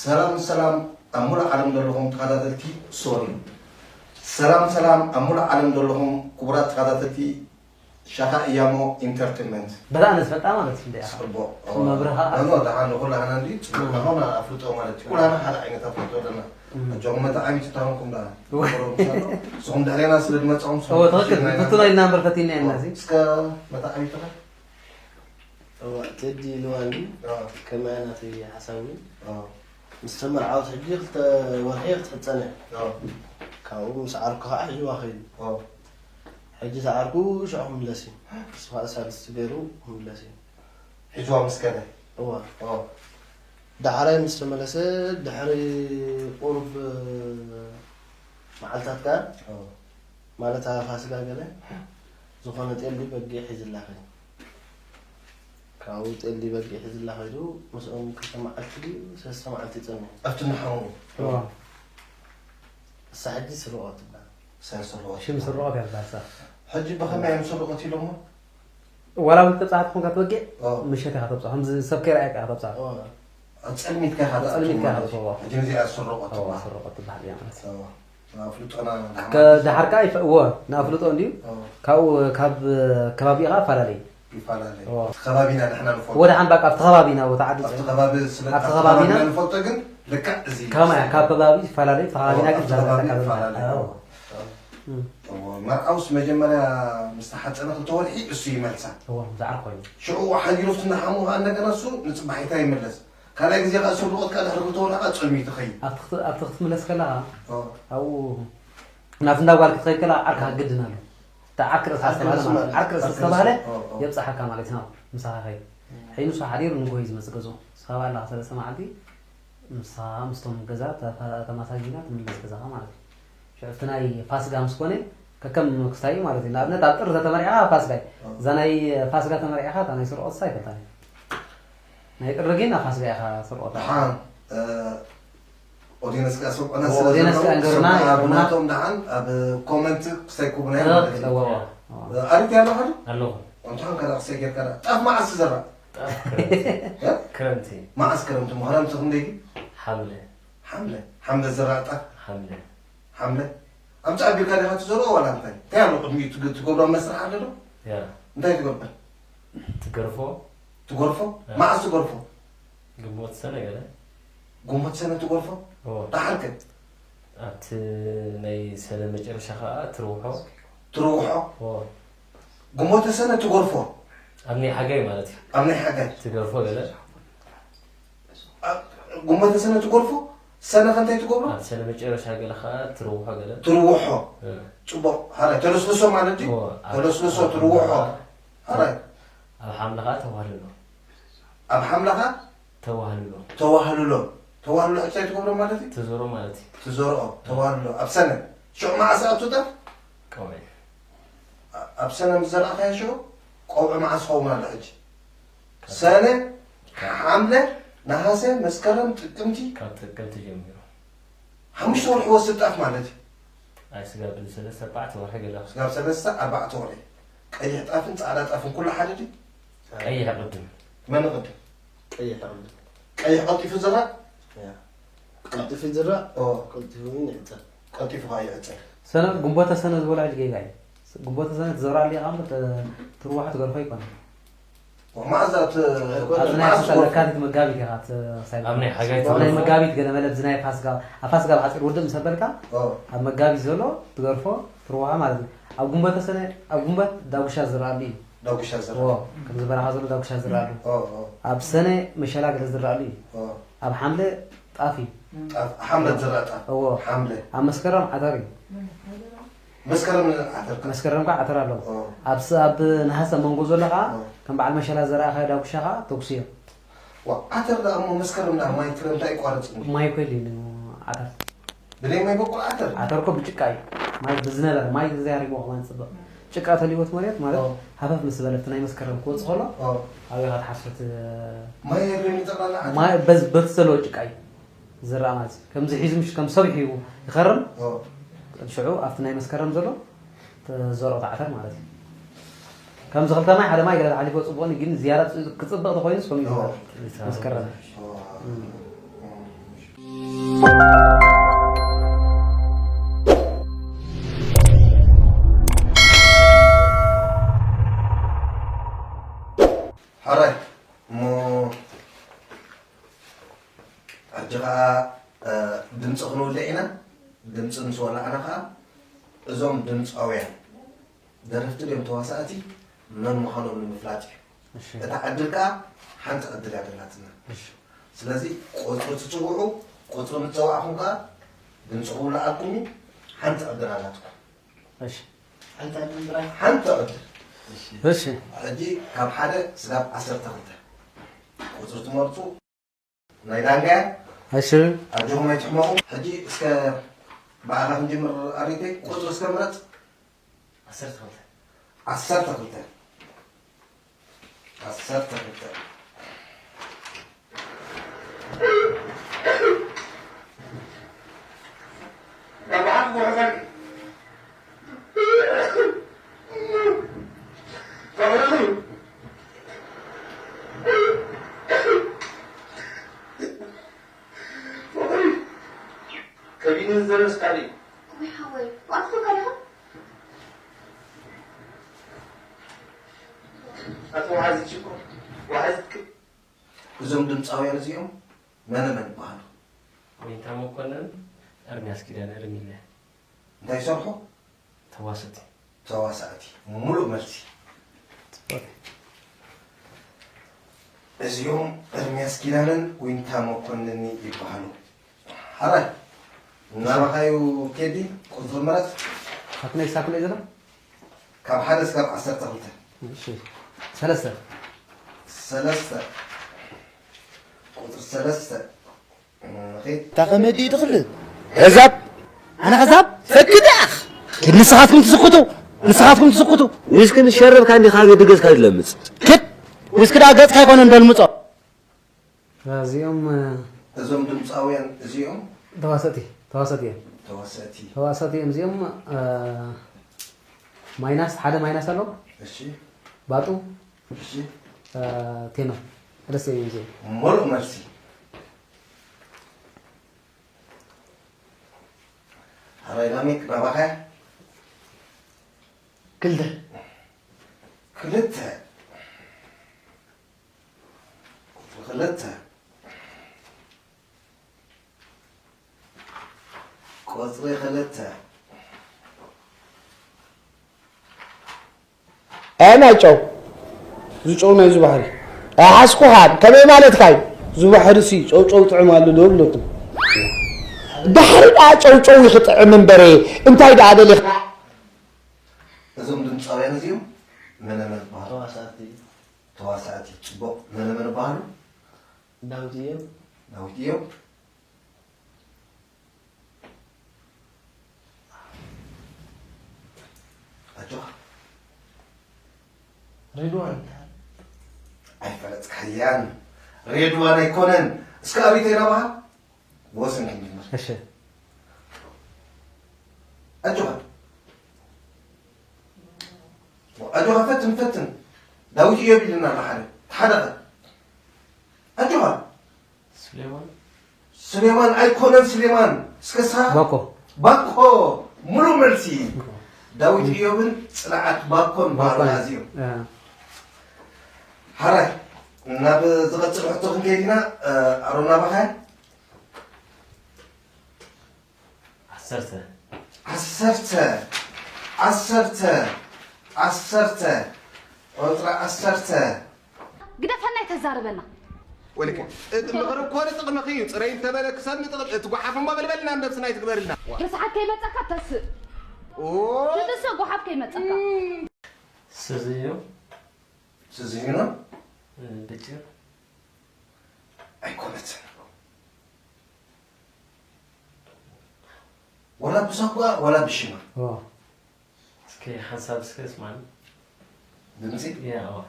ሰላም ሰላም ኣብ ሙሉእ ዓለም ዘለኹም ተኸታተልቲ፣ ሶሪ፣ ሰላም ሰላም ኣብ ሙሉእ ዓለም ዘለኹም ክቡራት ተኸታተልቲ ሻኻ እያሞ ኢንተርቴንመንት። በጣም ነስፈጣ ማለት እንደ ጽቡቕ። መብርሃ ኖ፣ ኖ፣ ደሓን ንኹላህና እንዲ ጽቡቕ። ናሆና ኣፍልጦ ማለት እዩ። ኩላህና ሓደ ዓይነት ኣፍልጦ ኣለና። እም። ኣጆኹም መተዓቢቲ ታኾንኩም ደኣ። እወ። ንስኹም ድሕሬና ስለ ዝመጻኹም፣ እወ፣ ትኽክል። ናይ ፍቱና ኢልና እምበር ፈቲና ኢና፣ እወ። እዚ። እስከ መተዓቢትኻ? እወ፣ ቴዲ ኢልዋ እንዲ። እወ። ከመይ ናተይ ሓሳብ እውን። እወ። ምስ ተመርዓወት ሕጂ ክልተ ወርሒ ክትሕጸን እያ። እወ። ካብኡ ምስ ዓርኩ ከዓ ሕጂ ዋኸ ኢሉ። እወ። ሕጂ ተዓርኩ ሽዑ ክምለስ እዩ። ንሱ ከዓ ሳልስቲ ገይሩ ክምለስ እዩ። ሒዝዋ ምስ ከደ? እወ። እወ። ዳሕራይ ምስ ተመለሰ፣ ድሕሪ ቁሩብ መዓልታት ከኣ፣ እወ። ማለት ኣብ ፋሲካ ገለ፣ ዝኾነ ጤል ድዩ በጊዕ ሒዝላ ከይዱ። ካብኡ ጤል ድዩ በጊዕ ሒዝላ ከይዱ፣ ምስኦም ክልተ መዓልቲ ድዩ፣ ሰለስተ መዓልቲ ጸኒሑ። ኣብቲ እናሓመሙ? እወ። እሳ ሕጂ ስርቆት ትበሃል። እሳ ስርቆት ሽም ትበሃል። ስርቆት እያ ትበሃል እሳ። ሕጂ ብኸመይ እዮም ስርቆት ኢሎሞ? ዋላ እውን ተብጽሓ ትኾንካ ትበጊዕ፣ ኦ። ምሸት ኢኻ ተብጽሖ። ከምዚ ሰብ ከይረኣየካ ኢኻ ተብጽሖ። ኦ። ኣብ ጸልሚትካ ኢኻ ኣብ ጸልሚትካ ኢኻ ተብጽሖ። ተብጽሖ። ሕጂ ነዚኣ ስርቆት እዋ፣ ትበሃል። ስርቆት ትበሃል እያ ማለት። እዋ። ኣፍልጦና ከ-፣ ደሓር ከኣ ይፈ-፣ እወ፣ ንኣፍልጦ እንድዩ። እዋ። ካብኡ፣ ካብ ከባቢኻ ኣፈላለዩ። ይፈላለዩ። እዋ። እቲ ከባቢና ንሕና ንፈልጦ። ወደ ሓን ባቃ ኣብቲ ከባቢና፣ ወታ ዓዲ ኣብቲ ጽዮን። ከባቢ ስለ፣ ኣብቲ ኣብቲ ከባቢና ከባቢና ንፈልጦ ግን ልክዕ እዚ ከማይ፣ ካብ ከባቢ ይፈላለዩ፣ ኣብቲ ከባቢና ኣብቲ ግን ከባቢ ዛዛ ይፈላለዩ። ኣዎ። እም። እዎ፣ መርዓውስ መጀመርያ ምስ ተሓጸነ ክልተ ወርሒ እሱ ይመልሳ። እዎ፣ ዝዓር ኮይኑ። ሽዑ ሓዲሩ ኣብቲ እናሓሙ ከኣ እንደገና እሱ ንጽባሒታ ይምለስ። ካልኣይ ግዜ ከኣ ስርቆት ከኣ ድሕሪ ክልተ ወርሒ ከኣ ጸልዩ ትኸይድ። ኣብቲ ክት-፣ ኣብቲ ክትምለስ ከለኻ፣ እዎ። ኣብኡ ናብቲ እንዳ ጓል ክትኸይድ ከለኻ ዓርካ ግድን ኣሎ። እታ ዓርኪ ርእሳ ዓርኪ ዝተባህለ ርእሲ ማለት እዩ። ማለት። ዓርኪ ርእሲ ዓርኪ ዝተባህለ ርእሲ፣ እዎ፣ እዎ። የብጽሓካ ማለት እዩ። ናብኡ ምሳኻ ይኸይድ። ሕጂ ንሱ ሓዲሩ ንግሆ እዩ ዝመጽእ ገዝኡ። ንስኻ ብኣላኻ ሰለስተ መዓልቲ ንስኻ ምስቶም ገዛ ተፋ-፣ ተማሳጊና ትምለስ ገዛኻ ማለት እዩ። ሽዑ እቲ ናይ ፋስጋ ምስ ኮነ ከከም ክስታይ እዩ ማለት እዩ። ንኣብነት ኣብ ጥሪ ተተመሪዕኻ ፋስጋ እዩ። እዎ። እዛ ናይ ፋስጋ ተመሪዕኻ እታ ናይ ስርቆትስ ኣይፈልጣን እየ። ናይ ጥሪ ግን ኣብ ፋስጋ ኢኻ ስርቆት። ደሓን፣ እ፣ ኦዲየንስ ከኣ ሰምዑና እዎ፣ ስለ ኦዲየንስ ዘለዉ፣ ከኣ ንገሩና፣ ሰምዑና ይረኽቡና። ብናቶም ደሓን ኣብ ኮመንት ክሰይኩቡና እዮም ማለት እዩ። እዎ፣ እዎ። ኣሪፍ ያለኻ ዶ? ኣለኹ። እንተኾን ከኣ ክሰይ ጌርካ ደኣ። ጣፍ መዓስ ትዘራእ? ጣፍ ክረምቲ። እ? ክረምቲ። መዓስ ክረምቲ? ክረምቲ ክንደይ ድዩ? ሓምለ። ሓምለ። ሓምለ ዝዘራእ ጣፍ? ሓምለ። ሓምለ። ኣምጽእ ኣቢልካ ዲኻ ትዘርኦ ዋላ እንታይ? እንታይ ኣሎ ቅድሚኡ ትግ-፣ ትገብሮ መስርሕ ኣሎ ዶ? ያ። እንታይ ትገብር? ትገርፎ። ትገርፎ? ያ። መዓስ ትገርፎ? ግንቦት ሰነ ገለ። ግንቦት ሰነ ትገርፎ? ኦ። ደሓር ከ? ኣብቲ ናይ ሰነ መጨረሻ ከኣ ትርውሖ። ትርውሖ? ኦ። ግንቦተ ሰነ ትገርፎ? ኣብ ናይ ሓጋይ ማለት እዩ። ኣብ ናይ ሓጋይ? ትገርፎ ገለ። ኣብ ግንቦተ ሰነ ትገርፎ? ሰነ ከ እንታይ ትገብሮ? ኣብ ሰነ መጨረሻ ገለ ከኣ ትርውሖ ገለ። ትርውሖ። እ። ጽቡቕ። ሃላይ ተለስልሶ ማለት ድዩ? ኦ፣ ኣብ፣ ተለስልሶ፣ ኣብ ትርውሖ። ሓምለ ሃላይ። ኣብ ሓምለ ከኣ ተዋህልሎ። ኣብ ሓምለ ከኣ ተዋህልሎ። ተዋህልሎ። ተዋህልሎ እንታይ ትገብሮ ማለት እዩ? ትዘሮ ማለት እዩ። ትዘርኦ፣ ተዋህልሎ። ኣብ ሰነ። ሽዑ መዓስ ኣቱ ጣፍ? ቀውዒ። ኣ-፣ ኣብ ሰነ ምስ ዘርኣኻዮ ሽዑ ቀውዒ መዓስ ክኸውን ኣሎ ሕጂ? ካብ ሰነ፣ ካብ ሓምለ፣ ነሃሰ፣ መስከረም፣ ጥቅምቲ። ካብ ጥቅምቲ ጀሚሩ። ሓሙሽተ ወርሒ ይወስድ ጣፍ ማለት እዩ። ኣይ፣ ስጋብ ሰለስተ ኣርባዕተ ወርሒ ገለ። ስጋብ ሰለስተ ኣርባዕተ ወርሒ። ቀይሕ ጣፍን ጻዕዳ ጣፍን ኩሉ ሓደ ድዩ? ቀይሕ ቅድም። መን ቅድም? ቀይሕ ቅድም። ቀይሕ ቀልጢፉ ዝዘራእ? ያ። ቀልጢፉ ይዝራእ፣ ኦ። ቀልጢፉ እውን ይዕጸድ። ቀልጢፉ ከኣ ይዕጸድ። ሰነ፣ ግንቦተ ሰነ ዝበሎ ሕጂ ጌጋ እዩ። ግንቦተ ሰነ ትዘርኣሉ ኢኻ እምበር ተ-፣ ትርዋሑ ትገርፎ ኣይኮነን። መዓዝ ኣት-፣ ኣይኮነን። ኣብዚ ናይ መዓዝ ሓሳብ ትገርፎ? ለካቲት መጋቢት ኢኻ ት-፣ ክሳብ ኣብ ናይ ሓጋይ ኣብ ናይ ትገርፎ? መጋቢት ገለ መለ፣ ኣብዚ ናይ ፋስጋ፣ ኣብ ፋስጋ ብሓጺር ውድእ ምስ ኣበልካ፣ ኦ። ኣብ መጋቢት ዘሎ ትገርፎ፣ ትርዋሖ ማለት እዩ። ኣብ ግንቦተ ሰነ፣ ኣብ ግንቦት ዳጉሻ ዝዘርኣሉ እዩ። ዳጉሻ ዝዘርኣሉ። ኦ፣ ከምዚ በረኻ ዘሎ ዳጉሻ ዝዘርኣሉ። ኦ፣ ኦ። ኣብ ሰነ መሸላ ገለ ዝዘርኣሉ እዩ። ኦ። ኣብ ሓምለ ጣፍ እዩ። ጣፍ፣ ሓምለ ዝዘርእ ጣፍ። እዎ። ሓምለ። ኣብ መስከረም ዓተር እዩ። መስከረም ዓተር ከ? መስከረም ከኣ ዓተር ኣለዎ። ኦ። ኣብ ስ-፣ ኣብ ነሃሰ መንጎ ዘሎ ከኣ ኦ። ከም በዓል መሸላ ዘርኣኻዮ ዳጉሻ ከኣ ተጉስዮ። ዋ፣ ዓተር ደኣ እሞ መስከረም ደኣ ማይ ክረምቲ ኣይቋረጽን ድዩ? ማይ እኮ የድልየኒ ዓተር። ብደይ ማይ በቁል ዓተር? ዓተር እኮ ብጭቃ እዩ። ማይ ብዝነበረ፣ ማይ ተዘይሃሪምዎ ከማን ጽብቕ። ጭቃ ተልይዎ እቲ መሬት ማለት ኦ። ሃፈፍ ምስ በለ፣ እቲ ናይ መስከረም ክወጽእ ከሎ፣ ኦ። ኣብኡ ኢኻ ትሓስር እቲ ማይ የድልየኒ ጠቕላላ ዓተር? ማይ በዝ-፣ በቲ ዘለዎ ጭቃ እዩ ዝዝራእ ማለት እዩ። ከምዚ ሒዙ ምሽ-፣ ከም ሰቢሑ እዩ ይኸርም። ኦ። ሽዑ ኣብቲ ናይ መስከረም ዘሎ ተዘርኦ ዓተር ማለት እዩ። ከምዚ ክልተ ማይ ሓደ ማይ ገለ ተሓሊፎ ጽቡቕኒ፣ ግን ዝያዳ ጽ-፣ ክጽብቕ ተኾይኑስ ከምኡ እዩ ዝግበር። መስከረም። እም። ሓራይ እሞ ሕጂ ኸኣ፣ እ፣ ድምጺ ክንውልዕ ኢና። ድምጺ ምስ ወላዕና ኸኣ እዞም ድምጻውያን ደረፍቲ ድዮም ተዋሳእቲ መን ምዃኖም ንምፍላጥ እዩ። እሺ። እታ ዕድል ከኣ ሓንቲ ዕድል እያ ደላትና። እሺ። ስለዚ ቁጽሪ ትጽውዑ፣ ቁጽሪ ምስ ጸዋዕኹም ከኣ ድምጺ ክውልዓልኩም እዩ። ሓንቲ ዕድል ኣላትኩም። እሺ። ሓንቲ ዕድል ጥራይ። ሓንቲ ዕድል። እሺ። ሕጂ ካብ ሓደ ስጋብ ዓሰርተ ክልተ ቁጽሪ ትመርጹ። ናይ ዳንጋ። እሺ። ኣጆኹም ኣይትሕመቑ። ሕጂ እስከ ብኣኻ ክንጅምር ኣሪተይ። ቁጽሪ እስከ ምረጽ። ዓሰርተ ክልተ። ዓሰርተ ክልተ። ዓሰርተ ክልተ። ከቢኒ ዝደረስካ ድዩ? ወይ ሓወይ፣ ዋዕኹ ከለኹ? ኣቶ ወሓዚ ሽኮር፣ ወሓዚ ትክብ። እዞም ድምፃውያን እዚኦም መነ መን ይበሃሉ? ዊንታ መኮነን፣ ኤርምያስ ኪዳነ፣ ኤርሚለ። እንታይ ይሰርሑ? ተዋሰቲ። ተዋሳእቲ። ሙሉእ መልሲ። ጽቡቕ። እዚኦም ኤርምያስ ኪዳነን ዊንታ መኮንንን ይበሃሉ። ሓራይ፣ እናባኻዩ ኬዲ፣ ቁጽሪ ምረጽ። ካብ ክንደይ ክሳብ ክንደይ ዘሎ? ካብ ሓደ እስካብ ዓሰርተ ክልተ። እሺ። ሰለስተ። ሰለስተ። ቁጽሪ ሰለስተ። እታ ከመዲ ትኽእል? ከዛብ? ኣነ ከዛብ? ፈክዳኽ! ንስኻትኩም ትስክቱ! ንስኻትኩም ትስክቱ! ዊስኪ ንሸረብካ እንዲ ካብ ድገዝካ ዝለምጽ። ክድ! ዊስኪ ደኣ ገጽካ ኣይኮነን ደልምጾ። እዚኦም፣ እ፣ እዞም ድምፃውያን እዚኦም ተዋሰእቲ፣ ተዋሰእቲ እዮም። ተዋሰእቲ። ተዋሰእቲ እዮም እዚኦም፣ እ፣ ማይናስ፣ ሓደ ማይናስ ኣሎ። እሺ። ባጡ። እሺ። እ፣ ቴኖ። ደስ እዮም እዚኦም። ሙሉእ መልሲ። ሓራይ ላሜክ ናባኸ? ክልተ። ክልተ። ቁጽሪ ክልተ። ቁጽሪ ክልተ። ኣይ ናይ ጨው። እዚ ጨው ናይዚ ባሕሪ። ኣይሓስኩኻን። ከመይ ማለትካ እዩ? እዚ ባሕሪ ሲ ጨው ጨው ጥዕም ኣሎ ዶ ብለኩም? ባሕሪ ደኣ ጨው ጨው እዩ ክጥዕም እምበረ። እንታይ ደኣ ደሊኻ? እዞም ድምፃውያን እዚኦም መነ መን ይበሃሉ? ተዋሳእቲ። ተዋሳእቲ። ጽቡቕ። መነ መን ይበሃሉ? ዳዊት እዮም። ዳዊት እዮም። ኣጆኻ። ሬድዋን። ኣይፈለጥካያን። ሬድዋን ኣይኮነን። እስከ ኣቤት ናባኻ። ብወሰን ክንጅምር። እሺ። ኣጆኻ። ኣጆኻ፣ ፈትን፣ ፈትን። ዳዊት ኢዮብ ኢልና ኣሎ ሓደ። ሓደ ኸ። ኣጆኻ። ስሌማን። ስሌማን ኣይኮነን፣ ስሌማን። እስከ ሳ-፣ ባኮ። ባኮ። ሙሉእ መልሲ። ዳዊት ኢዮብን ጽንዓት ባኮን ባኮ። በሃሉ ኣዝዮም። እ። ሓራይ፣ ናብ ዝቐጽል ሕቶ ክንከይድ ኢና። እ፣ ኣሮን ናባኻ። ዓሰርተ። ዓሰርተ፣ ዓሰርተ፣ ዓሰርተ፣ ቁጽሪ ዓሰርተ። ግደፈና ኣይተዛርበና። ወልከ፣ እቲ ምኽሪ እኮ ንጥቕምኺ እዩ። ጽረይ እንተበለ ክሳብ ንጥቕም፣ እቲ ጓሓፍ እሞ በልበልና፣ ነብስና ኣይትግበርልና። ርስሓት ከይመጸካ ተስእ። ኦ። ትትስእ ጓሓፍ ከይመጸካ። ስዝዩ። ስዝዩ ነው? ብጭር። ኣይኮነትን። ወላ ብሳጓ ወላ ብሽማ። ኦ። እስኪ ሓንሳብ እስከ ስማኒ። ድምጺ? ያ፣ ኦ።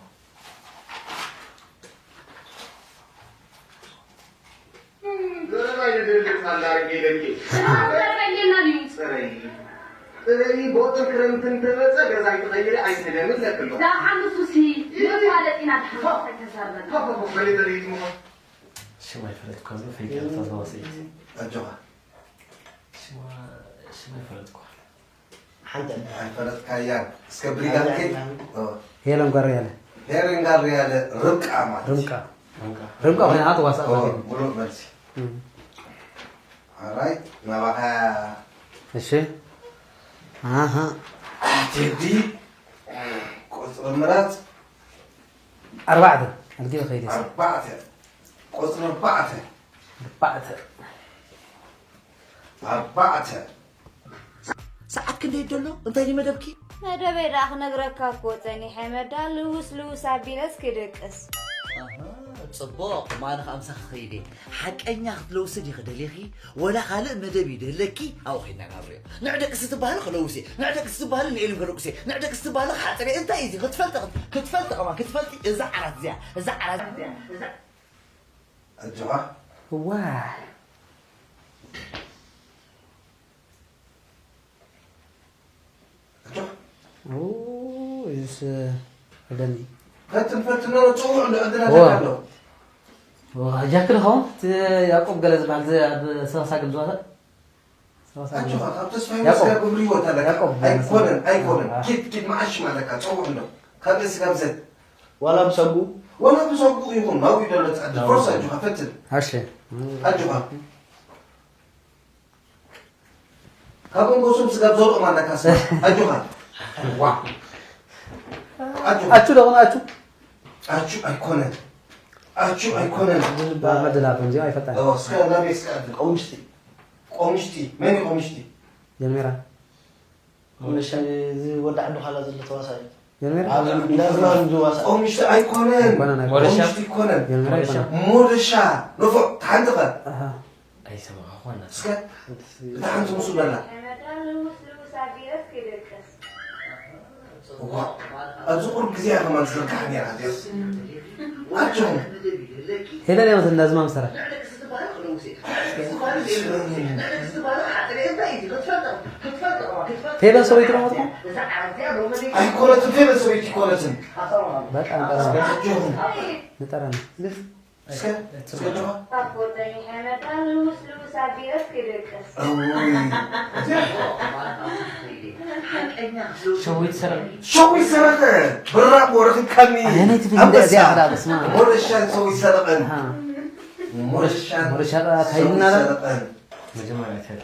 ዘረባ ይደልቅ ሳላ አርጌ ለጌ። ዘረባ ይደልቅ ሳላ አርጌ ለጌ። ጽረይ። እለኒ፣ ቦጥር ክረምቲ እንተመጸ ገዛ ኣይትቐይሪ ኣይትደሚ ኣለክሎ። ደሓን ንሱሲ መፋለጢና ደሓን ተዛርበና። ሽም ኣይፈለጥኳን ዶ ፈይቀልታ ተዋሰይት ኣጆኻ። ሽማ ሽማ ኣይፈለጥኳ ሓንተ ኣይፈለጥካያን። እስከ ብሪጋንኬ ሄለን ጓርያለ ሄረን ጋር ያለ ርብቃ ማለት ርምቃ ርምቃ ኮይና ትዋሳእ ማለት እዩ። ሙሉእ መልሲ። ኣራይ ናባኻ እሺ ኣሃ ቴዲ ቁፅሪ ምራፅ ኣርባዕተ ኣልጊ ከይደ ኣርባዕተ ቁፅሪ ኣርባዕተ ኣርባዕተ ኣርባዕተ ሰዓት ክንደይ ደሎ እንታይ ድዩ መደብኪ? መደበይ ደኣ ክነግረካ እኮ ጸኒሐ መዳ ልውስ ልውስ ኣቢለስ ክድቅስ ኣሃ፣ ጽቡቕ ማነ ከኣ ምሳኺ ክኸይድ እየ። ሓቀኛ ክትለውሲ ዲኺ ደሊኺ ወላ ካልእ መደብ እዩ ደለኪ ኣብኡ ኸይድና ናብርዮ። ንዕ ደቅሲ ትበሃሊ ክለውሲ ንዕ ደቅሲ ትበሃሊ ንኤልም ክደቅሲ ንዕ ደቅሲ ትበሃሊ ክሓጽረ እንታይ እዩ እዚ ክትፈልጢ ክትፈልጢ ከማ ክትፈልጢ እዛ ዓራት እዚኣ እዛ ዓራት እዚኣ እዛ ኣጆኻ ዋይ ኣጆኻ እዚስ ወደኒ ፈትን ፈትን ኖሮ ጽውዕ እንዶ ዕድና ዋ። ኣሎ ጃክ ድኸውን እቲ ያዕቆብ ገለ ዝበሃል እዚ ኣብ ሰባሳግም ዝዋሳእ ሰባሳግም ኣጆኻ ካብ ተስፋ ያዕቆብ። መስጋብ እምሪ ይወታ ኣለካ ያዕቆብ ኣይኮነን ኣይኮነን አ። ኪድ ኪድ መዓሽ ማለካ ጽውዕ እንዶ ካብ ስጋብ ዘት ዋላ ብሰጉ ወላ ብሰጉ ይኹን ናብኡ ይደሎ ጸዲ ፎርስ ኣጆኻ ፈትን ኣሽ ኣጆኻ ካብ እንጎሶም ስጋብ ዘርኦም ኣለካ ስማ ኣጆኻ ዋ ኣጆኻ ኣቹ ደኹን ኣቹ ኣቹ ኣይኮነን ኣቹ ኣይኮነን መድላቶም እዚኦ ኣይፈጣን እስከ ናበይ እስከ ኣድል ቆምሽቲ ቆምሽቲ መን እዩ ቆምሽቲ ጀልሜራ መለሻ እዚ ወዲ ዓዱ ካላ ዘሎ ተዋሳኢ ጀልሜራ ኣብ እንዳዝማን ዝዋሳ ቆምሽቲ ኣይኮነን ኣይኮነን ኣይኮነን ሞረሻ? ቆምሽቲ ይኮነን ጀልሜራ ኣይኮነን ሞደሻ ንፉዕ ተሓንትኸ ኣሃ ኣይሰማዕኹን እስከ እታ ሓንቲ ምስ በላ ሕመዳ ልውስ ልውስ ኣቢለስ ክድቅስ እዋ ኣብዚ ቁሩብ ግዜ እያ ከማን ዝዘርግሓ ነይራ እዚኣስ ኣጆኹም ሄለን እያ መሰለና ዝማም ሰራ ሄለን ሰበይቲ ዶ መጥቆ ኣይኮነትን ፌበን ሰበይቲ ይኮነትን በጣም ጠራ ኣጆኹም ንጠራና እስከ እስከ ጆኻ ኣቦ ጸኒሐ መዳ ልውስ ልውስ ኣቢለስ ክድቅስ እውይ ሸዊት ሰረቕ ሸዊት ሰረቐ ብራቦ ረኺብካኒ ኣየነይቲ ፊልም ኣንበሳ እዚኣ ክላ በስማ ሞረሻን ሸዊት ሰረቐን ሞረሻን ሞረሻ ጣ ካይድና ዳ ሰረቐን መጀመርያ ታይ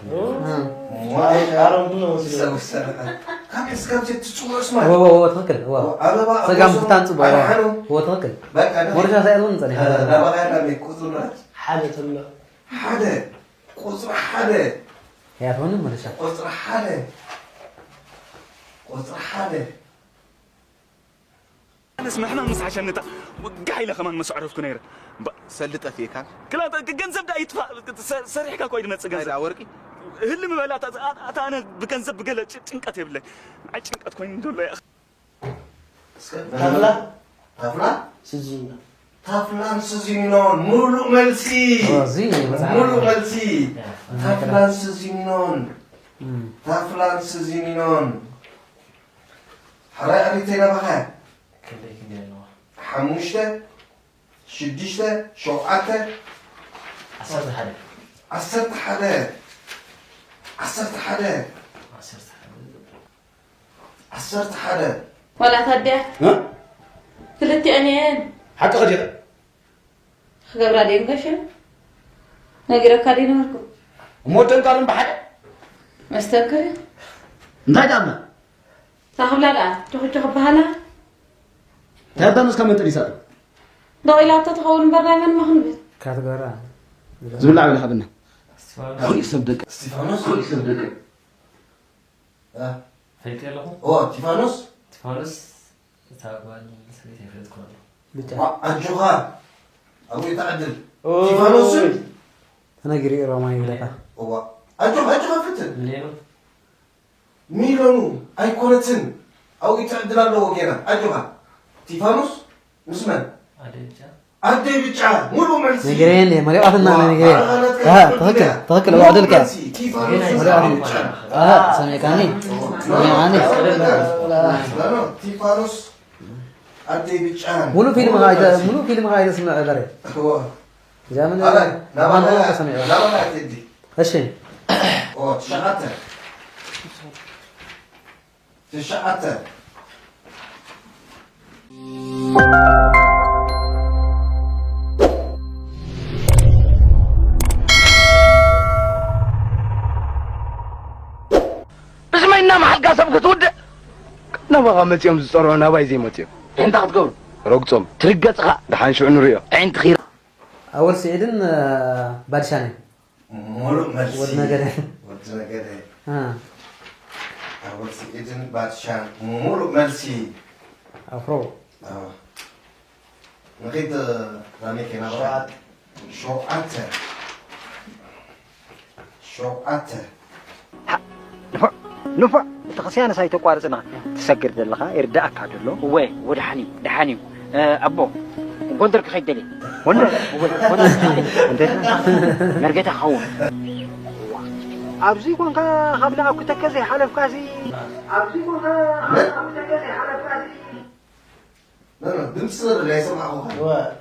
ኣሮም ብሎ ወሲዶ ሰረቐን ካብ እስካብ ትጽውዑ ስማ ወ ወ ወ ትኽክል ወ ኣበባ ሰጋም ብታን ጽቡቕ ወ ወ ትኽክል በቃ ሞረሻ ሳይት እውን ጸኒሐ ናባኻ ያላ ቁጽሩ ምራት ሓደ ተሎ ሓደ ቁጽሪ ሓደ ያትሆን ሞረሻ ቁጽሪ ሓደ ቁጽሪ ሓደ ኣነስ ምሕና ምስ ሓሸኒ እታ ውግሕ ኢለ ከማን መስ ኣዕረፍኩ ነይረ። እምባ- ሰልዲ ጠፊእካ? ክላ- ገንዘብ ዳ ይጥፋእ፣ ሰ- ሰሪሕካ እኮ እዩ ዝመጽእ ገንዘብ። ወርቂ? ህልም በላ፣ እታ- እታ- እታ ኣነ ብገንዘብ ብገለ ጭ- ጭንቀት የብለይ። ንዓይ ጭንቀት ኮይኑ ዘሎ እያ። ታፍላ ታፍላ ስዚና ታፍላን ስዚኖን ሙሉእ መልሲ እዚ መጽሓፍ ሙሉእ መልሲ ታፍላን ስዚኖን ታፍላን ስዚኒኖን ሕራይ ዕሪተይ ናባኸ ክንደይ ክንደይ ኣለዋ ሓሙሽተ ሽዱሽተ ሸውዓተ ዓሰርተ ሓደ ዓሰርተ ሓደ ዓሰርተ ሓደ ዓሰርተ ሓደ ዓሰርተ ሓደ ዋላ ታዲያ እ? ክልቲአን እየን ሓቂ ኸዲኸ ክገብራ ድየን ጋሽ ነጊረካ ድዩ ነበርኩ እሞ ደንቃርን ብሓደ መስተንከር እዩ እንታይ ዳብላ ታኽብላ ደኣ ጆኽጆኽ በሃላ እንታይ ኣዳም እስካ መንጠሊሳት ደቒላቶ ትኸውን እምበር ናይ መን መኽንብል ካትገራ ዝብላዕ በለ ሓብና ሆይ ሰብ ደቂ እስቲፋኖስ ሆይ ሰብ ደቂ እ? ፈልጥ ኣለኹ ኦ እስቲፋኖስ ስቲፋኖስ እታ ጓል ሰበይቲ ኣይፈለጥኩ ኣሎ ብጫ ዋ፣ ኣጆኻ ኣብኡ ይተዓድል እስቲፋኖስን ተነጊሩ እዩ ሮማ ይብለካ እዋ ኣጆኻ ኣጆኻ ፍትን ሚሊዮኑ ሚሎኑ ኣይኮነትን ኣብኡ ይተዕድል ኣለዎ ጌና ኣጆኻ እስቲፋኖስ ምስ መን ኣደይ ብጫ ኣደይ ብጫ ሙሉእ መልሲ ነጊረየ እንደ መሪቓትና ነጊረ ትኽክል ትኽክል እዋ ዕድልካ እያ መሪቓትና ሰሚዕካኒ ኣነ ቲፋኖስ ኣደይ ብጫን ሙሉ ፊልም ኸይተ ሙሉ ፊልም ኸይተ ስምዕ በረ እዋ እዚኣ ምን ኣረ ኣባን ናባና ተሰሚዑ ናባና ኣትዲ እሺ ኦ ትሽዓተ ትሽዓተ ብስመይ እናመሓልካ ሰብ ክትውድእ ናባኻ መፂኦም ዝፀርዑ ናባይ ዘይመፅኦም እንታይ ክትገብሩ ረግፆም ትርገፅኻ ደሓን ሽዑ ንሪኦ ዕንትኺራ ኣወል ስዒድን ባድሻን እዮም ሙሉእ መልሲ ወዲ ነገደ ወዲ ነገደ እ ኣወል ስዒድን ባድሻን ሙሉእ መልሲ ኣፍሮ ኣዎ ንኺድ ራሜኬና ሸውዓተ ሸውዓተ ሸውዓተ ንፉዕ ንፉዕ እቲ ኽስያንስ ኣይተቋርጽና ትሰግር ዘለኻ ይርዳእካ ደሎ እወ እወ ደሓን እዩ ደሓን እዩ ኣቦ ጎንደር ክኸይድ ደልየ ጎንደር እወ ጎንደር እንዴት ነህ መርገታ ኸውን ኣብዚ ኮንካ ካብ ለኣኩ ተከዘ ሓለፍካሲ ኣብዚ ኮንካ ካብ ለኣኩ ተከዘ ሓለፍካሲ ድምፂ ስለ ዘለኒ ኣይሰማዕኹኻን።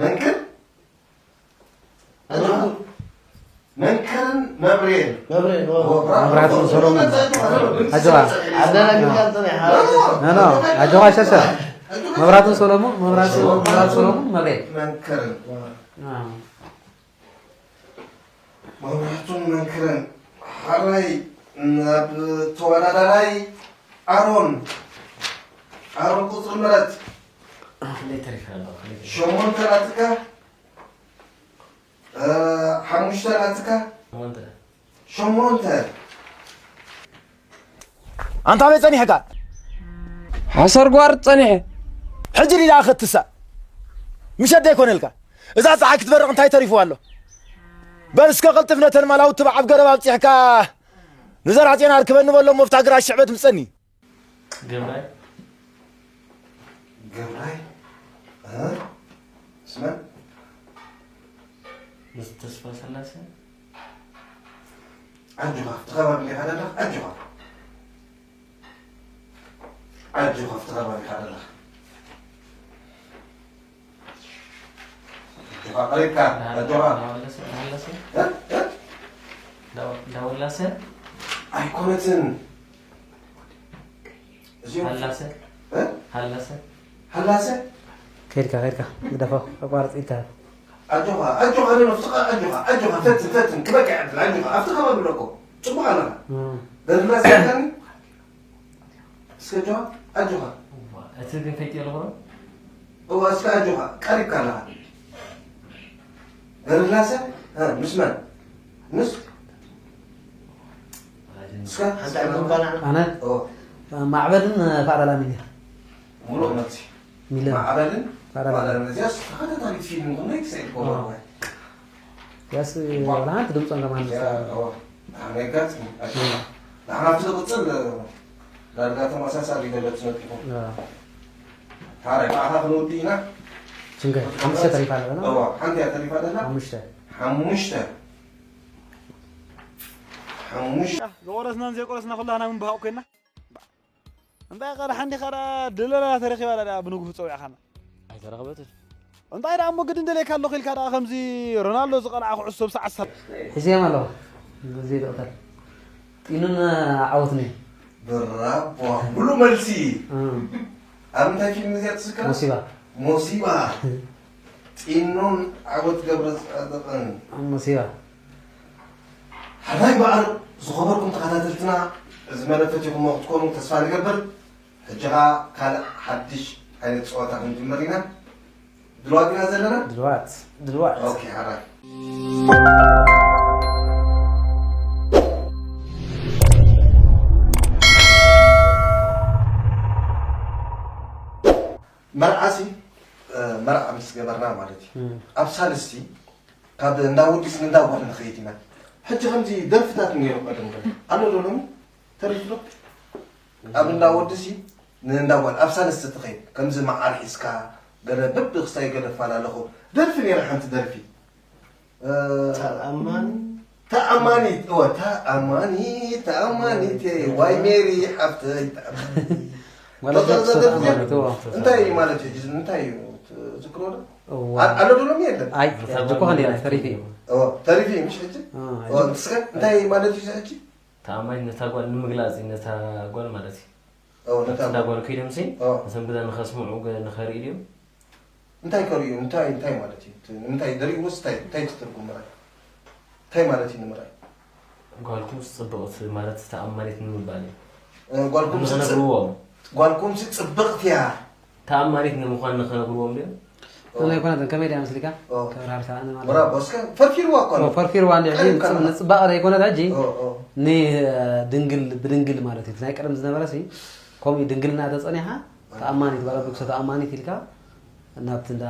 መንክር? ኣጆኻ። መንክርን መብሬን። መብሬን፣ ኦ። ኦ፣ ብራቮ። መብራህቱን ሰሎሙን። ድምፂ ኣጆኻ። ስለ ዘለኒ። ኣደናጊርካ እንተና ይሓ-፣ ኖ፣ ኖ። ኖ፣ ኖ፣ ኣጆኻ ሸርሸር። መብራቱን ሰሎሙን፣ መብራቱ፣ መብራቱ ሰሎሙን፣ መብሬን። መንክርን። ኣዎ። መብራቱን መንክርን ሓራይ ናብ ተወዳዳራይ ኣሮን ኣሮን ቁፅሪ ምረፅ ሸሞንተ ናትካ ሓሙሽተ ናትካ ሸሞንተ ኣንታ ኣበይ ጸኒሕካ? ሓሰር ጓር ጸኒሐ። ሕጂ ድዩ ደኣ ክትሳእ? ምሸት ደይኮነልካ? እዛ ጸሓይ ክትበርቕ እንታይ ተሪፍዋ ኣሎ? በል እስከ ቅልጥፍ ነተን ማላውቲ በዓብ ገረብ ኣብጺሕካ ንዘርኣጽዮን ኣርክበኒ በሎ እሞ ኣብታ ግራት ሽዕበት ምጸኒ። ገብራይ ገብራይ እ? ስመን ምስ ተስፋ ሰላሰ ኣጆኻ ኣብቲ ከባቢ ኢኻ ዘለኻ ኣጆኻ ኣጆኻ ኣብቲ ከባቢ ኢኻ ዘለኻ ኣጆኻ ቀሪብካ ኣጆኻ ዳወላሰ ኣይኮነትን ሃላሰ እ? ሃላሰ ሃላሰ ከድካ ከድካ ግደፎ ኣቋርፅ ኢልካ ኣጆኻ ኣጆኻ ዶ ነፍስኻ ኣጆኻ ኣጆኻ ፈትን ፈትን ክበቅዕ ዕድል ኣጆኻ ኣብቲ ከባቢ ኣለኮ ፅቡቕ ኣለኻ ደርላ ስያታኒ እስከ ኣጆኻ ኣጆኻ እቲ ግን ፈይጥ ኣለኹ እዋ እስከ ኣጆኻ ቀሪብካ ኣለኻ ደርላሰ ምስ መን ምስ እስከ ኣነ ማዕበልን ፋዕላላሚን ሙሉእ መልሲ ሚለን ማዕበልን ፋዕላላሚን እዚያስ ተኸታታሊት ፊልም እንኮ ናይ ክሳይ ይኮ ያስ ወላ ሓንቲ ድምፆም ከማን ኣነጋት ንሓናፍቲ ዝቕፅል ዳርጋ ተመሳሳሊ ገለፅ ነጢኹ ሓራይ ብኣኻ ክንወዲ ኢና ሽንገ ሓሙሽተ ተሪፋ ኣለና ሓንቲ እያ ተሪፋ ደላ ሓሙሽተ ሓሙሽተ ሓሙሽተ ዝቆረስናን ዘይቆረስና ኩላና ምንባሃቕ ኮይና እንታይ ቃል ሓንቲ ኻዳ ድለላ ተረኺባ ዳ ብንጉህ ጸዊዕኻና ኣይተረኸበትን እንታይ ደኣ እሞ ግድን ደልየካ ኣለኹ ኢልካ ደኣ ከምዚ ሮናልዶ ዝቐልዓ ኩዕሶ ብሰዓት ሰብ ሒዘዮም ኣለኹ እዚ ይቕተል ጢኑን ዓወትን እዩ ብራቦ ሙሉ መልሲ ኣብ እንታይ ፊልም እዚኣ ትዝከር ሞሲባ ሞሲባ ጢኑን ዓወት ገብረፃድቕን ሞሲባ ሓላይ በዓል ዝኸበርኩም ተኸታተልትና እዚ መደብ ፈቲኹሞ ክትኮኑ ተስፋ ንገብር ሕጂ ኸዓ ካልእ ሓድሽ ዓይነት ፀወታ ክንጅምር ኢና ድልዋት ኢና ዘለና ድልዋት ድልዋት ኦኬ ሓራይ መርዓሲ መርዓ ምስ ገበርና ማለት እዩ ኣብ ሳልስቲ ካብ እንዳ ወዲስ ንእንዳ ጓል ንኸይድ ኢና ሕጂ ከምዚ ደርፍታት ነይሩ ቀደም ገለ ኣሎ ዶ ሎሚ ተሪፉ ዶ ኣብ እንዳ ወዲሲ ንእንዳ ጓል ኣብ ሳልስቲ ትኸይድ ከምዚ መዓር ሒዝካ ገለ በብክስታይ ገለ ፈላለኹ ደርፊ ነይራ ሓንቲ ደርፊ ተኣማኒ ተኣማኒት እወ ተኣማኒት ተኣማኒት ዋይ ሜሪ ሓፍተይ ተኣማኒት ማለት ዶክተር ደቅሰ ዘደፍያ ተኣማኒት እወ እንታይ እዩ ማለት እዩ እንታይ እዩ ትዝክሮ ዶ እወ ኣሎ ዶ ሎሚ የለን ኣይ ሕጂ እኮ ከንደና ተሪፊ እዩ እወ ተሪፊ እዩ ምሽ ሕጂ አ፣ እወ ንስከ እንታይ እዩ ማለት እዩ ሕጂ ተኣማኒት ነታ ጓል ንምግላፅ እዩ ነታ ጓል ማለት እዩ እወ ነታ ነታ ጓል ከይዶም ሲ እወ ነቶም ገዛ ንኸስምዑ ገ- ንኸርኢ ድዮም እንታይ ከርእዩ እንታይ እንታይ ማለት እዩ እቲ ንምንታይ ደሪእዎስ እንታይ እንታይ ትትርጉም ምራይ እንታይ ማለት እዩ ንምራይ ጓልኩም ፅብቕቲ ማለት ተኣማኒት ንምባል እዩ እ፣ ጓልኩም ሲ ጽ- ንኽነግርዎም ጓልኩም ሲ ጽብቕቲ እያ ተኣማኒት ንምዃን ንኽነግርዎም ድዮም ከምዚ ኣይኮነትን ከመይ ድያ መስሊካ ኦ። ከብርሃልካ ኣነ ማለት ወራ ቦስከ ፈርፊርዋ እኮ ኣሎ ፈርፊርዋ እንዲ ሕጂ ቀሪብካ ኣለኻ። ንፅባቐ ዘይኮነት ሕጂ ኦ፣ ኦ። ንድንግል ብድንግል ማለት እዩ ናይ ቀደም ዝነበረ ሲ ከምኡ ድንግልና ተፀኒሓ ተኣማኒት ባለብክሰ ተኣማኒት ኢልካ ናብቲ እንዳ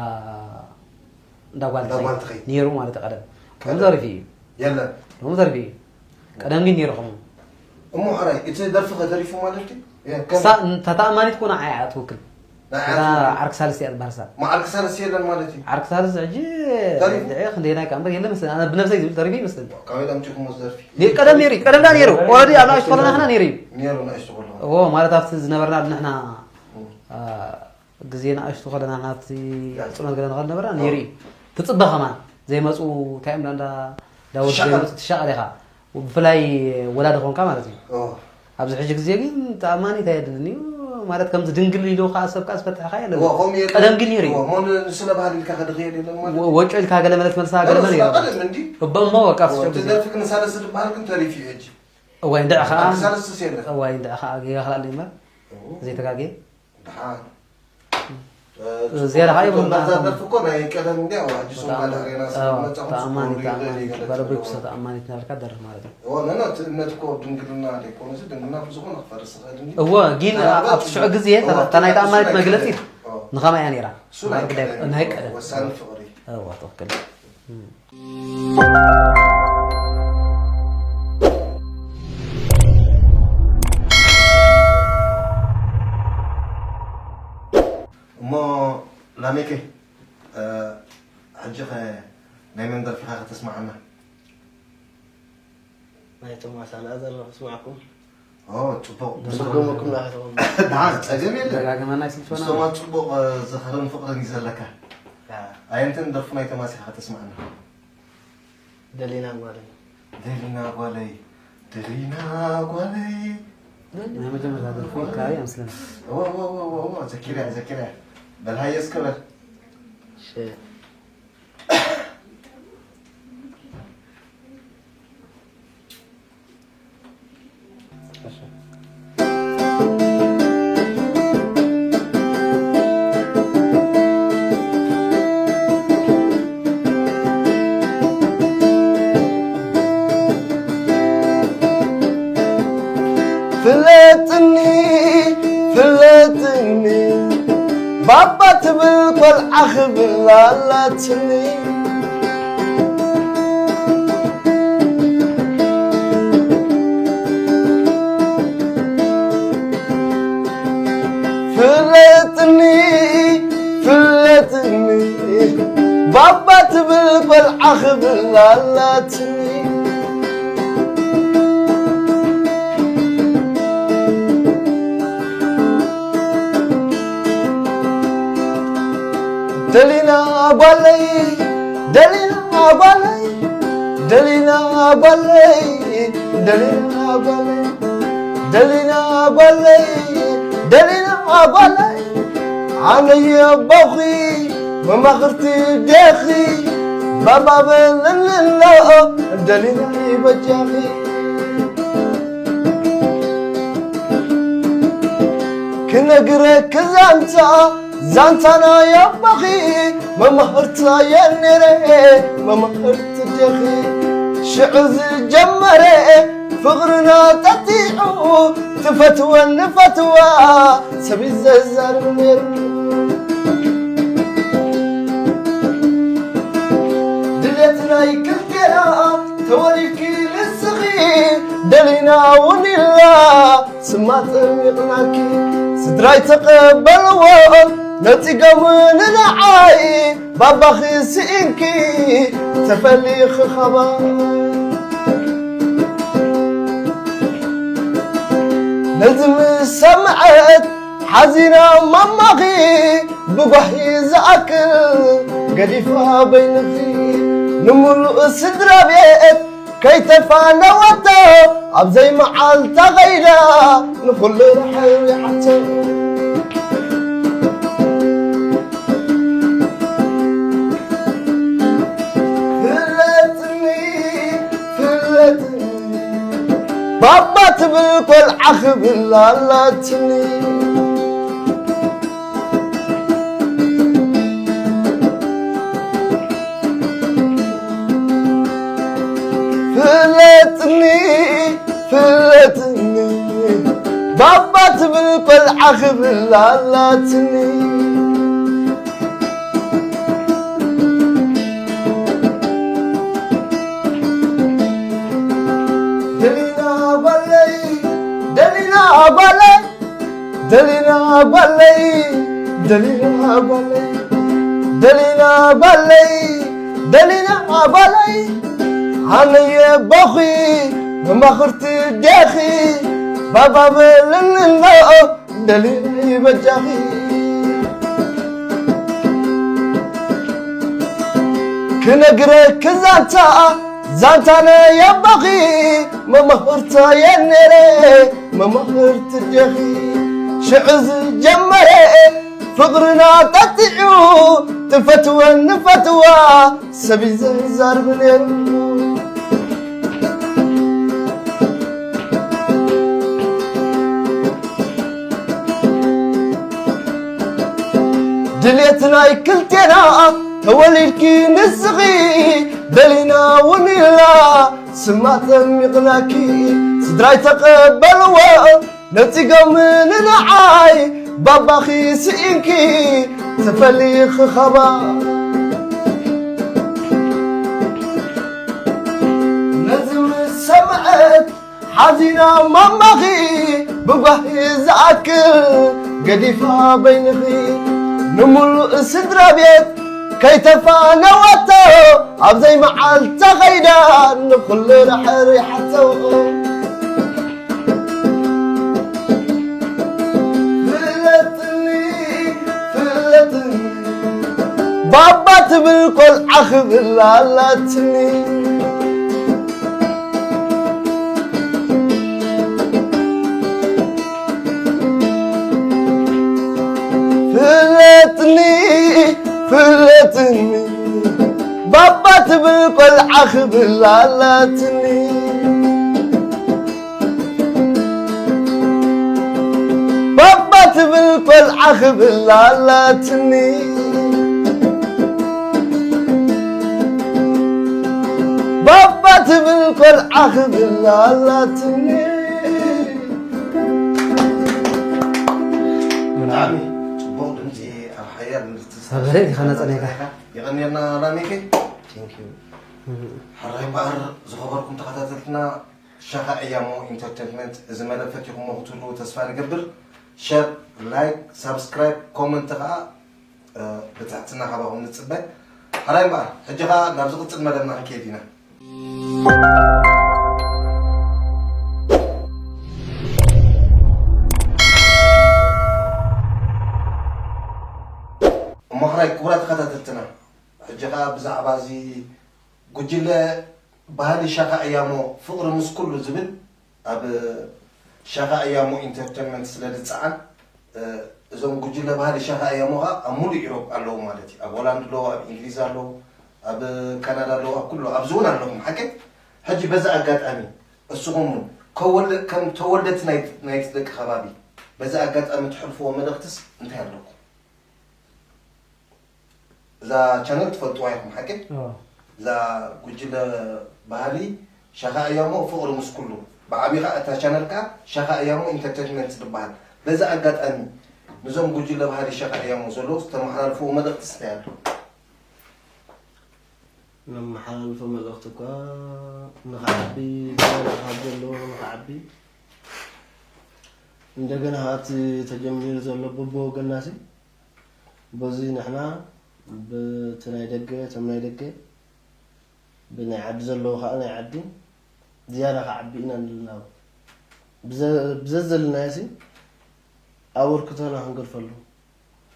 እንዳ ጓል እንዳ ጓል ትኸይድ ትኸይድ። ነይሩ ማለት እዩ ቀደም ከምኡ ዘሪፍ እዩ የለን ከምኡ ዘሪፍ እዩ ቀደም ግን ነይሩ ከምኡ እሞ ሕራይ እቲ ደርፊ ከተሪፉ ማለት እዩ የ- ከም- ሳ- እታ ተኣማኒት ኮና ዓያ ትውክል ናይ እዛ ዓያት ዓርኪ ሳልስቲ እያ ትበሃል ሳ መዓርኪ ሳልስቲ የለን ማለት እዩ ዓርኪ ሳልስቲ ሕጂ ተሪፉ? ድዒ ክንደይ ናይ ከኣ እምበር የለ መስለኒ ኣነ ብነብሰይ ዝብል ተሪፉ ይመስለኒ ካበይ ኣምጪኹሞ ዝደርፊ ቀደም ነይሩ እዩ ቀደም ዳ ነይሩ ኦረዲ ኣብ ንኣሽቱ ከለና ኸና ነይሩ እዩ ነይሩ ንእሽቱ ከለኹ እዎ ማለት ኣብቲ ዝነበርና ንሕና አ፣ ግዜ ንኣሽቱ ከለና ናብቲ ዕፅመት ገለ ንኸል ነበርና ነይሩ እዩ ትፅበ ከማን ዘይመፁ እንታይ እዮም እንዳ ዳውድ ትሻቐል። ዘይመፁ ትሻቐል ኢኻ ብፍላይ ወላዲ ኾንካ ማለት እዩ ኦ። ኣብዚ ሕጂ ግዜ ግን ተኣማኒት ኣየድልን እዩ ማለት ከምዚ ድንግል ኢሉ ከዓ ሰብ ከዓ ዝፈትሕካ የለን እዎ፣ ከምኡ የለን። ቀደም ግን ነይሩ እዩ እዎ፣ እሞ ን- ንስለ ባህል ኢልካ ከድኽየል የለን ማለት እዩ። ወ- ወጮ ኢልካ ገለ መለት መልሳ ገለ ለምን መን ስለ ይረባ ቀደም እንዲ እበሞ በቃ እዎ፣ ፍስዑ እቲ ግዜ ደርፊ ግን ሳለስቲ ዝበሃል ግን ተሪፉ እዩ ሕጂ እዋይ እንድዕ ከዓ ዓርኪ ሳለስቲ የለን እዋይ እንድዕ ከዓ ጌጋ ክላለ እምበር ዘይተጋጌ ደሓን ዝያዳ ከዓ ይብሉ እዛ እንዳኣቶም- ደርፊ እኮ ናይ ቀደም እንዲ ኣብ ኣዲስ ኣበባ ዳሬና ስለመፃኹም ተኣማኒ ጽቡቅ ተኣማኒ ይገለ ባለቦይ ይገለ ክሰ ተኣማኒት ናበልካ ደርፍ ማለት እዩ እዎ ነነ እቲ እምነት እኮ ድንግልና ዘይኮነሲ ድንግልና ብዝኾነ ክፈርስ ይኽእል እንዲ እዎ ግን ምናልባት ኣብ ትሽዑ ግዜ እዎ፣ እታ ናይ እሱ ተኣማኒት ናይ መግለፂ ቀደም። እዎ። ንኸማይ እያ ነይራ እሱ ናይ ኣብ ግዳይ ቀደም ናይ እዩ። ቀደም ወሳኒ ፍቕሪ እዎ ትኽክል እሞ ላሜከ እ፣ ሕጂ ኸ ናይ መን ደርፊኻ ከተስማዓና ናይ ቶማስ ኣልኣዘር ስማዕኩም ኦ፣ ጽቡቕ ዝገመኩም ናኸተኹም ደሓን ጸገም የለን ደጋግመና ይስልችወና ምስቶማ ጽቡቕ ዝኽርን ፍቕርን እዩ ዘለካ ኣየንተን ደርፉ ናይ ቶማስ ኢኻ ከተስማዕና ደሊና ጓለይ ደሊና ጓለይ ደሊና ጓለይ ናይ መጀመርታ ደርፉ ይከኣል ይመስለኒ እዎ እዎ እዎ እዎ እዎ ዘኪርያ ዘኪርያ በልሃዮ እስከ በል ሸ ፍለጥኒ ፍለጥኒ ባባ ትብል ቆልዓ ክብል ኣላትኒ ፍለጥኒ ፍለጥኒ ባባ ትብል ቆልዓ ክብል ኣላትኒ ደሊና ጓለይ ደሊና ጓለይ ደሊና ጓለይ ደሊና ጓለይ ደሊና ጓለይ ደሊና ጓለይ ኣነየ ኣቦኺ መማኽርቲ ዴኺ ባባ በለለሎ ደሊና ይበጃኺ ክነግረኪ ዛንታ ዛንታ ናይ ኣቦኺ መማህርታ የኔረ መማህርቲ ዴኺ ሽዑ ዝጀመረ ፍቕርና ጠጢዑ ትፈትወኒ ፈትዋ ሰብ እዩ ዘዛርብ ነይሩ ድሌት ናይ ክልቴና ተወሊድኪ ንስኺ ደሊና እውን ኢልና ስማ ጠሚቕናኪ ስድራይ ተቐበልዎ ነፂጎም ንንዓይ ባባኺ ስኢንኪ ተፈሊኺ ኻባይ ነዚ ምስ ሰምዐት ሓዚና ማማኺ ብጓሂ ዝኣክል ገዲፋ በይንኺ ንምሉእ ስድራ ቤት ከይተፋነወቶ ኣብ ዘይመዓልታ ኸይዳ ንኹሉ ርሕሪሓቶ። ፍለጥኒ ፍለጥኒ ባባ ትብል ቆልዓ ክብል ኣላትኒ። ፍለጥኒ ፍለጥኒ ባባ ትብል ቆልዓ ክብል ኣላትኒ። ደሊና ጓለይ ደሊና ጓለይ ደሊና ጓለይ ደሊና ጓለይ ደሊና ጓለይ ደሊና ጓለይ ኣነየ ቦኺ መማኽርቲ ዴኺ ባባ በልንኖ ደሊኒ በጃኺ ክነግረኪ ዛንታ ዛንታ ነየባኺ መማኽርታ የኔረ መማኽርቲ ዴኺ ሽዑ ዝጀመረ ፍቕርና ጠጢዑ ትፈትወን ንፈትዋ ሰብ እዩ ዘዛርብ ነይሩ። ድሌት ናይ ክልቴና ተወሊድኪ ንስኺ ደሊና እውን ኢልና ስማ ጠሚቕናኪ ስድራይ ተቐበልዎ ነጺጎም ንዓይ ባባኺ ስኢንኪ ተፈሊኺ ኻባ ነዚ ምስ ሰምዐት ሓዚና ማማኺ ብጓሂ ዝኣክል ገዲፋ በይንኺ ንምሉእ ስድራ ቤት ከይተፋነወቶ ኣብ ዘይመዓልታ ኸይዳ ንኹሉ ርሕሪሓቶ። ፍለጥኒ ፍለጥኒ ባባ ትብል ቆልዓ ክብል ኣላትኒ። ፍለጥኒ ፍለጥኒ ባባ ትብል ቆልዓ ክብል ኣላትኒ። ባባ ትብል ቆልዓ ክብል ኣላትኒ። ባባ ትብል ቆልዓ ክብል ኣላትኒ። ብጣዕሚ ጽቡቕ ድምጺ ኣብ ሓያል ምልክት ሓበሬት ኢኻ ነጸኒካ። የቐንየልና ላሚከይ። Thank you። ሕራይ እምበኣር ዝኸበርኩም ተኸታተልትና ሻኻ እያሞ ኢንተርቴንመንት እዚ መደብ ፈቲኹሞ ክትህልዉ ተስፋ ንገብር። ሸር፣ ላይክ፣ ሳብስክራይብ፣ ኮመንት ኸዓ ብትሕትና ካባኹም ንጽበ። ሕራይ እምበኣር ሕጂ ኸዓ ናብ ዝቕጽል መደብና ክንከይድ ኢና። እሞ ሕራይ ክቡራት ተኸታተልትና ሕጂ ኸዓ ብዛዕባ እዚ ጉጅለ ባህሊ ሻኻ እያሞ ፍቕሪ ምስ ኩሉ ዝብል ኣብ ሻኻ እያሞ ኢንተርቴንመንት ስለ ዝፀዓን እዞም ጉጅለ ባህሊ ሻኻ እያሞ ኸዓ ኣብ ሙሉእ ኢሮፕ ኣለዉ ማለት እዩ። ኣብ ሆላንድ ኣለዉ፣ ኣብ እንግሊዝ ኣለዉ፣ ኣብ ካናዳ ኣለዉ፣ ኣብ ኩሉ ኣብዚ እውን ኣለኹም ሓቂ። ሕጂ በዚ ኣጋጣሚ እስኹም እውን ከም ተወለድቲ ናይቲ ደቂ ከባቢ በዚ ኣጋጣሚ ትሕልፍዎ መልእኽትስ እንታይ ኣለኩም? እዛ ቻነል ትፈልጥዋ ኢኹም ሓቂ? እዛ ጉጅለ ባህሊ ሻኻ እያሞ ፍቕሪ ምስ ኩሉ ብዓብኻ እታ ቻነል ከኣ ሻኻ እያሞ ኢንተርቴንመንት ትበሃል። በዚ ኣጋጣሚ ንዞም ጉጅለ ባህሊ ሻኻ እያሞ ዘለዉ ዝተመሓላልፍዎ መልእኽቲ እንታይ ኣሎ? ነመሓላልፎ መልእኽቲ እኳ ንኽዓቢ ገና ካብ ዘለዎ ንኽዓቢ እንደገና እቲ ተጀሚሩ ዘሎ በብወገንና ሲ በዚ ንሕና በቲ ናይ ደገ እቶም ናይ ደገ ብናይ ዓዲ ዘለዉ ከዓ ናይ ዓዲ ዝያዳ ክዓቢ ኢና ንላቦ። ብዘ- ብዘዘለናዮ ሲ ኣበርክቶና ክንገድፈሉ፣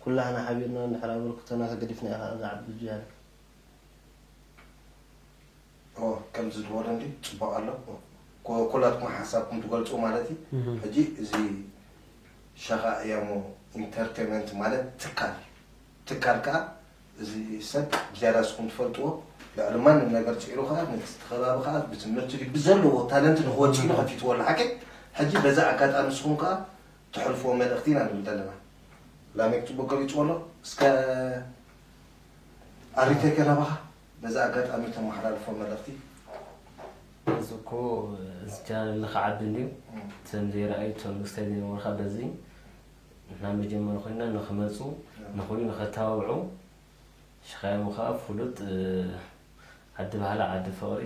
ኩላህና ሓቢርና እንድሕር ኣበርክቶና ተገዲፍና ኢኻ እዛ ዓዲ ዝያዳ። ኦ፣ ከምዚ ዝበሎ እንዲ ጽቡቕ ኣሎ። ኩ- ኩላትኩም ሓሳብኩም ትገልጹ ማለት እዩ። ሕጂ እዚ ሸኻ እያሞ ኢንተርቴንመንት ማለት ትካል እዩ። ትካል ከኣ እዚ ሰብ ብዝያዳ ንስኹም ትፈልጥዎ፣ ልዕሊ ማንም ነገር ጽዒሩ ከኣ ነቲ ከባቢ ከኣ ብትምህርቲ ድዩ ብዘለዎ ታለንት ንክወጽእ ኢሉ ከፊትዎ ኣሎ። ሓቂ? ሕጂ በዚ ኣጋጣሚ ንስኹም ከኣ ተሕልፍዎ መልእኽቲ ኢና ንብል ዘለና። ላሜክ ጽቡቕ ገሊጽዎ ኣሎ። እስከ ኣሪተይ ከ ናባኻ በዚ ኣጋጣሚ ተመሓላልፎ መልእኽቲ። እዚ እኮ እዚ ቻነል ንክዓቢ እንድዩ። እቶም ዘይረኣዩ እቶም ንክስታይ ዘይነበርካ በዚ ንሕና መጀመሪ ኮይና ንክመፁ ንክሉ ንከተባብዑ ሽኻዮም ከዓ ፍሉጥ ዓዲ ባህሊ ዓዲ ፍቕሪ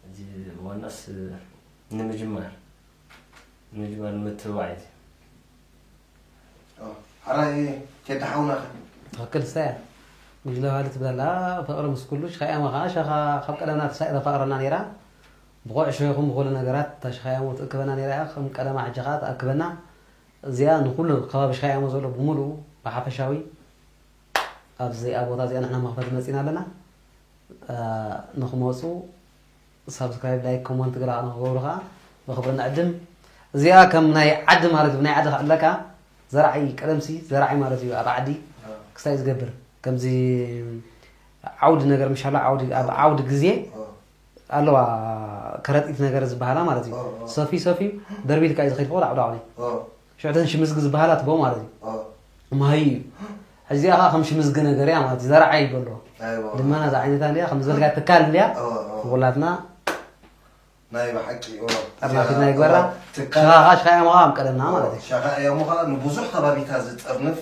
እዚ ዋናስ ንምጅማር ንምጅማር ንምትብባዕ እዩ። ሓራይ ቴዲ ሓውና ከ ትኽክል ስታ እያ ጉጅለ ባህሊ ትብላላ ፍቕሪ ምስ ኩሉ ሽኻያሞ ከዓ ሸኻ ካብ ቀደምና ተሳኢ ተፋቕረና ነይራ ብቑዕ ሽኹም ብኩሉ ነገራት ተሽኻያሞ ትእክበና ነይራ እያ ከም ቀደማ ሕጂ ከዓ ትኣክበና እዚኣ ንኩሉ ከባቢ ሽኻያሞ ዘሎ ብምሉኡ ብሓፈሻዊ ኣብዚኣ ቦታ እዚኣ ንሕና መኽፈቲ መፂና ኣለና ንክመፁ ሳብስክራይብ ላይክ ኮመንት ገላ ንክገብሩ ከዓ ብክብሪ ንዕድም እዚኣ ከም ናይ ዓዲ ማለት እዩ ናይ ዓዲ ክዕለካ ዘርዓይ ቀደምሲ ዘርዓይ ማለት እዩ ኣብ ዓዲ ክስታይ ዝገብር ከምዚ ዓውዲ ነገር ምሻሎ ዓውዲ ኣብ ዓውዲ ግዜ ኣለዋ ከረጢት ነገር ዝበሃላ ማለት እዩ ሰፊ ሰፊ ደርቢልካ እዩ ዝኸይድ ክብል ዓውዲ ዓውዲ ሽዕተን ሽምዝጊ ዝበሃላ ትቦ ማለት እዩ ማይ እዩ ሕዚኣ ከዓ ከም ሽምዝጊ ነገር እያ ማለት እዩ ዘርዓ ይበሎ ድማ ናዛ ዓይነታ እንዲያ ከም ዘልጋ ትካል እንዲያ ኩላትና ናይ ብሓቂ ጠርናፊትና ይግበራ ትካል ሸኻ ሽኻ እያ መቓ ኣብ ቀደምና ማለት እዩ ሸኻ እያ መቓ ንብዙሕ ከባቢታት ዝጠርንፍ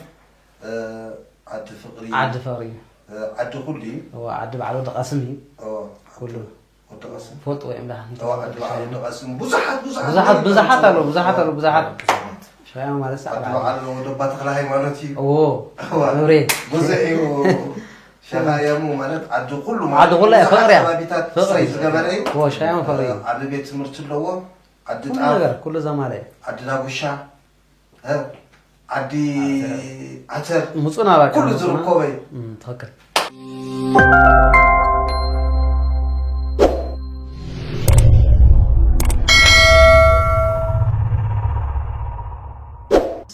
ዓዲ ፍቕሪ ዓዲ ፍቕሪ እዩ ዓዲ ኩሉ እዩ ዓዲ በዓል ወዲ ቃስም እዩ ኩሉ ወዲ ቃስም ፈልጥዎ እዮም ዳ ዓዲ በዓል ወዲ ቃስም ብዙሓት ብዙሓት ብዙሓት ኣለዉ ብዙሓት ኣለዉ ብዙሓት ሽኻ እያ ማለት ሰዓት ዓዲ በዓል ወደባ ተኽለ ሃይማኖት እዩ እዎ መብሬ ብዙሕ እዩ ሸኻያሙ ማለት ዓዲ ኩሉ ዓዲ ኩሉ እያ፣ ፍቕሪ እያ። ከባቢታት ክሳይ ዝገበረ እዩ እዎ ሽኻ እያ ፍቕሪ እዩ ዓቢ ቤት ትምህርቲ ኣለዎ ዓዲ ኩሉ ጣፍ ነገር ኩሉ ዘማለ እዩ ዓዲ ዳጉሻ እ፣ ዓዲ ዓተር ምፁ ናባካ ኩሉ ዝርከበ እዩ እም፣ ትኽክል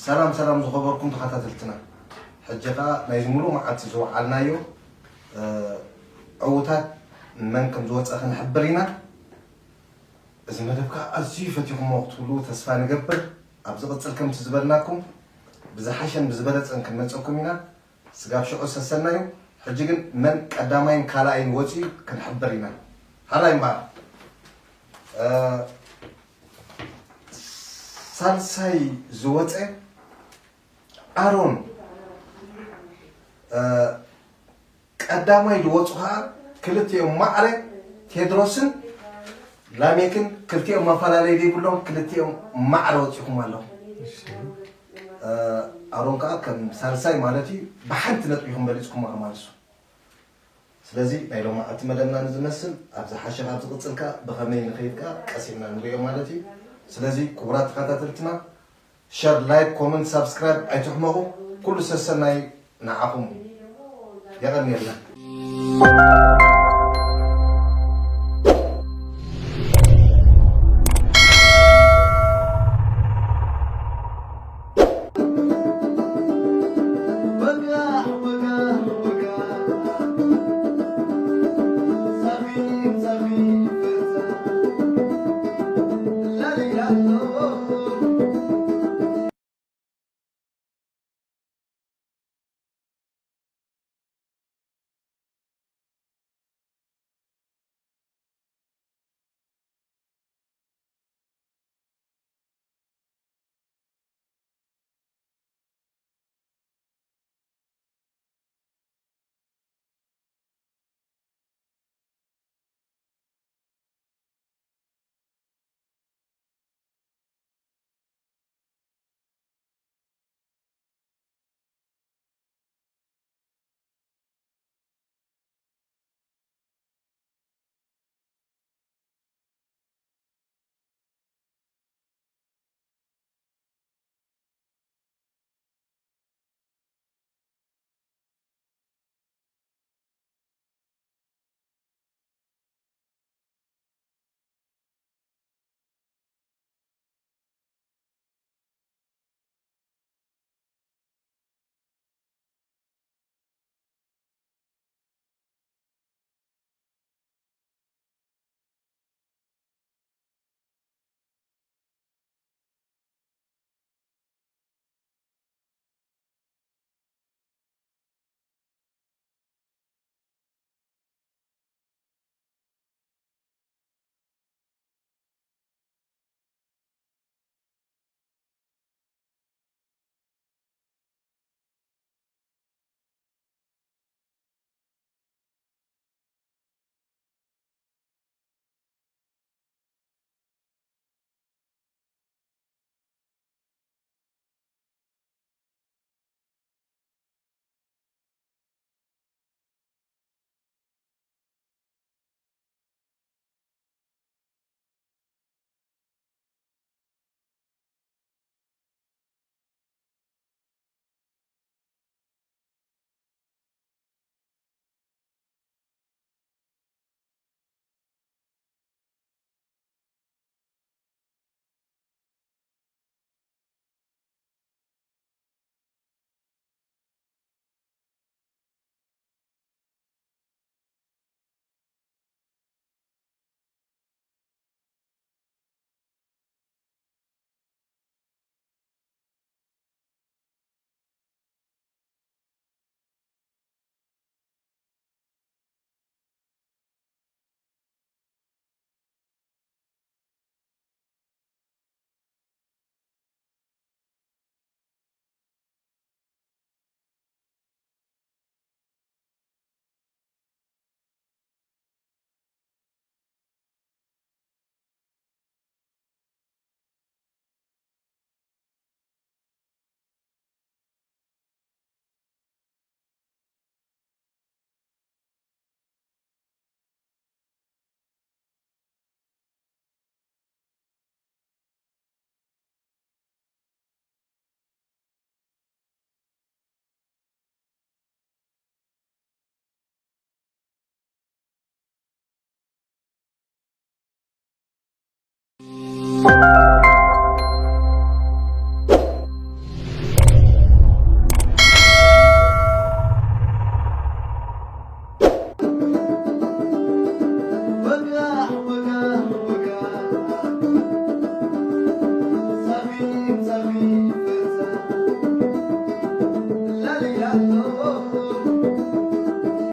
ሰላም ሰላም ዝኸበርኩም ተኸታተልትና ሕጂ ኸዓ ናይዚ ሙሉእ መዓልቲ ዝወዓልናዮ እ፣ ዕዉታት መን ከም ዝወፀ ክንሕብር ኢና እዚ መደብ ከዓ ኣዝዩ ፈቲኹሞ ክትብሉ ተስፋ ንገብር ኣብ ዝቕፅል ከምቲ ዝበልናኩም ብዝሓሸን ብዝበለፀን ክንመፀኩም ኢና ስጋብ ሽዑ ሰሰናዩ ሕጂ ግን መን ቀዳማይን ካልኣይን ወፂኡ ክንሕብር ኢና ሓራይ እምበኣር እ፣ ሳልሳይ ዝወፀ ኣሮን እ፣ ቀዳማይ ዝወፁ ከዓ ክልቲኦም ማዕረ ቴድሮስን ላሜክን ክልቲኦም ማፈላለይ ዘይብሎም ክልቲኦም ማዕረ ወፂኹም ኣለኹም ኣሮን ከዓ ከም ሳልሳይ ማለት እዩ ብሓንቲ ነጥቢ ኢኹም በሊፅኩሞ ማለት እዩ ስለዚ ናይ ሎማዓንቲ መደብና ንዝመስል ኣብ ዝሓሸ ካብ ዝቕፅል ከዓ ብኸመይ ንኸይድ ከዓ ቀሲልና ንሪኦ ማለት እዩ ስለዚ ክቡራት ተኸታተልትና ሸር ላይክ ኮመንት ሳብስክራይብ ኣይትሕመቑ ኩሉ ሰሰናይ ንዓኹም የቐንየልና